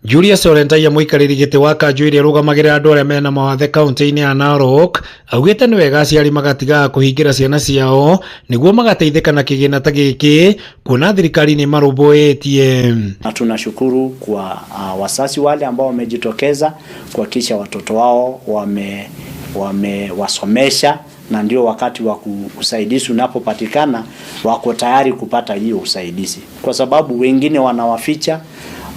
Julius Olentaia, mũikarĩri gĩtĩ wa kanjũ ĩrĩa ĩrũgamagĩrĩra andũ arĩa mena mawathe kaunti-inĩ ya Narok, augĩte nĩ wega aciari magatigaga kũhingĩra ciana ciao nĩguo magateithĩka na kĩgĩna ta gĩkĩ, kuona thirikari nĩ marũmbũĩtie. Na tunashukuru kwa wazazi wale ambao wamejitokeza kuhakikisha watoto wao wamewasomesha na ndio wakati wa usaidizi unapopatikana wako tayari kupata hiyo usaidizi, kwa sababu wengine wanawaficha,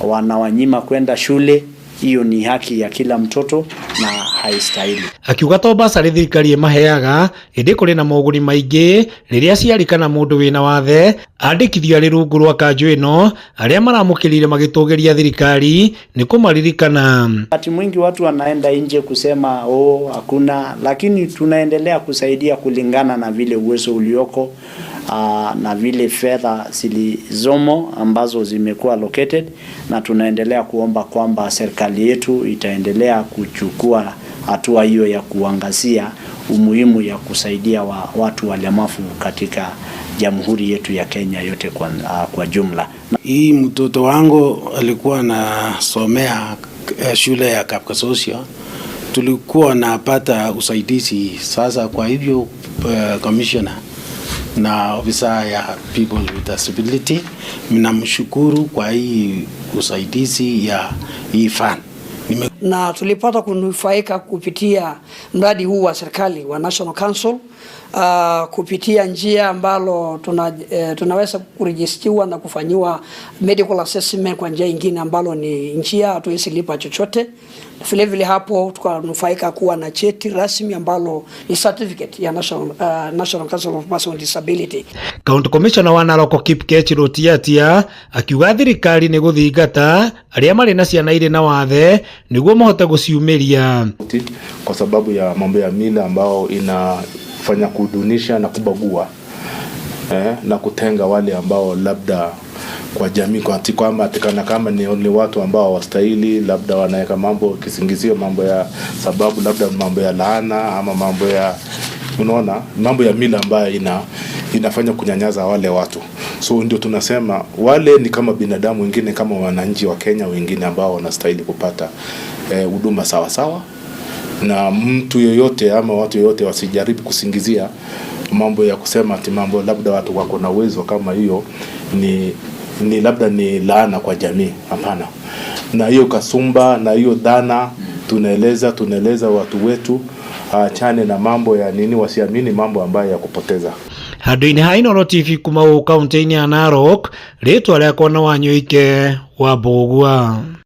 wanawanyima kwenda shule. Hiyo ni haki ya kila mtoto na haistahili. Akiuga to basarĩ thirikari ĩmaheaga, ĩndĩ kũrĩ na moguni maingĩ rĩrĩa aciari kana mũndũ wĩna wathe andĩkithio arĩ rungu rwa kanjũ ĩno, arĩa maramũkĩrire magĩtũgĩria thirikari nĩ kũmaririkana. Wakati mwingi watu wanaenda nje kusema, "Oh, hakuna," lakini tunaendelea kusaidia kulingana na vile uwezo ulioko na vile fedha zilizomo ambazo zimekuwa allocated, na tunaendelea kuomba kwamba serikali yetu itaendelea kuchukua hatua hiyo ya kuangazia umuhimu ya kusaidia watu walemavu katika jamhuri yetu ya Kenya yote kwa jumla. Hii mtoto wangu alikuwa anasomea shule ya Kapkasosio, tulikuwa napata usaidizi. Sasa kwa hivyo commissioner na ofisa ya people with disability, mnamshukuru kwa hii usaidizi ya hii fund. Na tulipata kunufaika kupitia mradi huu wa serikali wa National Council kupitia njia ambalo tunaweza kurejistiwa na kufanyiwa medical assessment kwa njia ingine ambalo ni njia hatuwezi lipa chochote. Vile vile hapo tukanufaika kuwa na cheti rasmi ambalo ni certificate ya National Council of Persons with Disability. County Commissioner wa Narok Kipkech Rutiatia akiuga thirikari nĩ gũthingata arĩa marĩ na ciana irĩ na wathe nĩguo mahote gũciumĩria. Kwa sababu ya mambo ya mila ambao inafanya kudunisha na kubagua na kutenga wale ambao labda kwa jamii kwa kwamba atikana kama ni watu ambao hawastahili, labda wanaweka mambo kisingizio, mambo ya sababu, labda mambo ya laana ama mambo ya, unaona, mambo ya mila ambayo inafanya kunyanyaza wale watu. So ndio tunasema wale ni kama binadamu wengine, kama wananchi wa Kenya wengine ambao wanastahili kupata huduma sawa sawa, na mtu yoyote ama watu yoyote wasijaribu kusingizia mambo ya kusema ati mambo labda watu wako na uwezo kama hiyo ni labda ni laana kwa jamii. Hapana. Na hiyo kasumba na hiyo dhana tunaeleza watu wetu achane na mambo ya nini, wasiamini mambo ambayo ya kupoteza. Handũ-inĩ ha Inooro TV kuma gũkũ kaunti-inĩ ya Narok, rĩtwa rĩakwa nĩ Wanyũike wa Mbũgua.